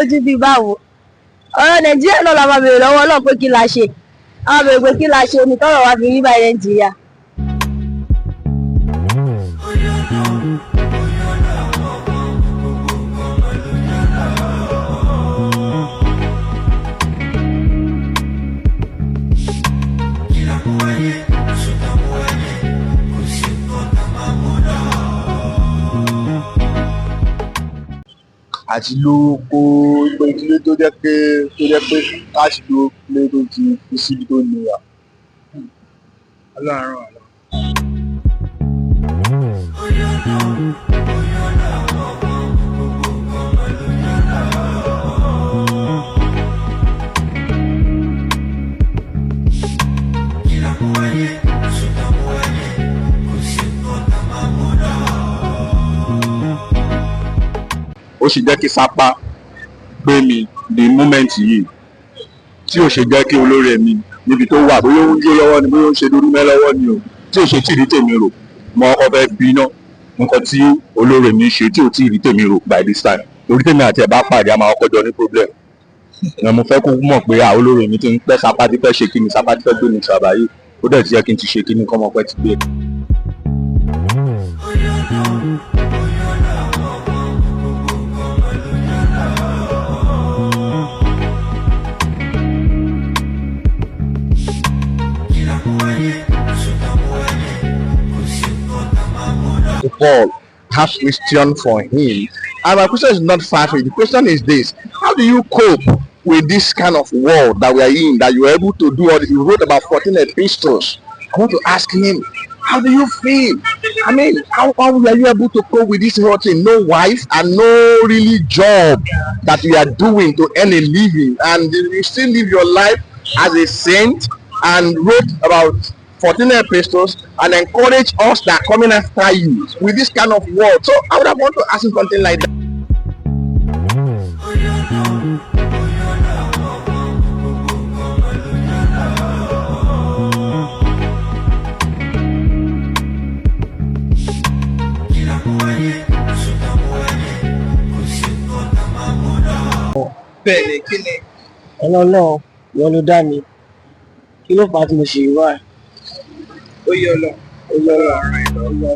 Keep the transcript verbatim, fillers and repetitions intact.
Lójú bíi báwo? Ọ̀rọ̀ Nàìjíríà náà la máa béèrè lọ́wọ́ Ọlọ́run pé kí la ṣe. A máa béèrè pé kí la ṣe ni tọ́rọ̀ wa fi rí báyìí Nàìjíríà. Àti lówó kó pé kí ló tó jẹ́ pé, tó jẹ́ pé káàṣì ló lé tó ti fi síbi tó nira. Ọlọ́run á ràn wá lọ́wọ́. Ó sì jẹ́ kí sápá gbé mi di moment yìí, tí ò ṣe jẹ́ kí olóore mi níbi tó wà, bóyá ó ń jó lọ́wọ́ ni, bóyá ó ń ṣe dúrúmẹ́ lọ́wọ́ ni o, tí ò ṣe tí ì rí tèmi rò. Mo kọ́kọ́ fẹ́ bí iná, nǹkan tí olóore mi ṣe tí ò tí ì rí tèmi rò by this time. Torí tèmi àti ẹ̀ bá pàdé, a máa kọ́kọ́ jọ ní problem. Ìyẹn mo fẹ́ kó mọ̀ pé, ah, olóore mi ti ń pẹ́ sápá, ti fẹ́ ṣe kí ni, sápá ti fẹ́ gbé mi ṣàbáyé. Ó dẹ̀ ti yẹ kí n ti ṣe kí ni, kọ́mọ pẹ́ ti gbé. Paul, have question for him. And my question is not far-fetched. The question is this: how do you cope with this kind of world that we are in, that you are able to do all this? You wrote about fourteen epistles. I want to ask him, how do you feel? I mean, how, how are you able to cope with this whole thing? No wife and no really job that you are doing to earn a living, and you still live your life as a saint and wrote about fourteen epistles and encourage us that are coming after you with this kind of word. So I would have want to ask him something like that. Bẹ́ẹ̀ ni, kí ni? Ọlọ́run, ìwọ ló dá mi. Kí ló fà á tí mo ṣe wá? Ó yọ lọ. Ó yọ lọ.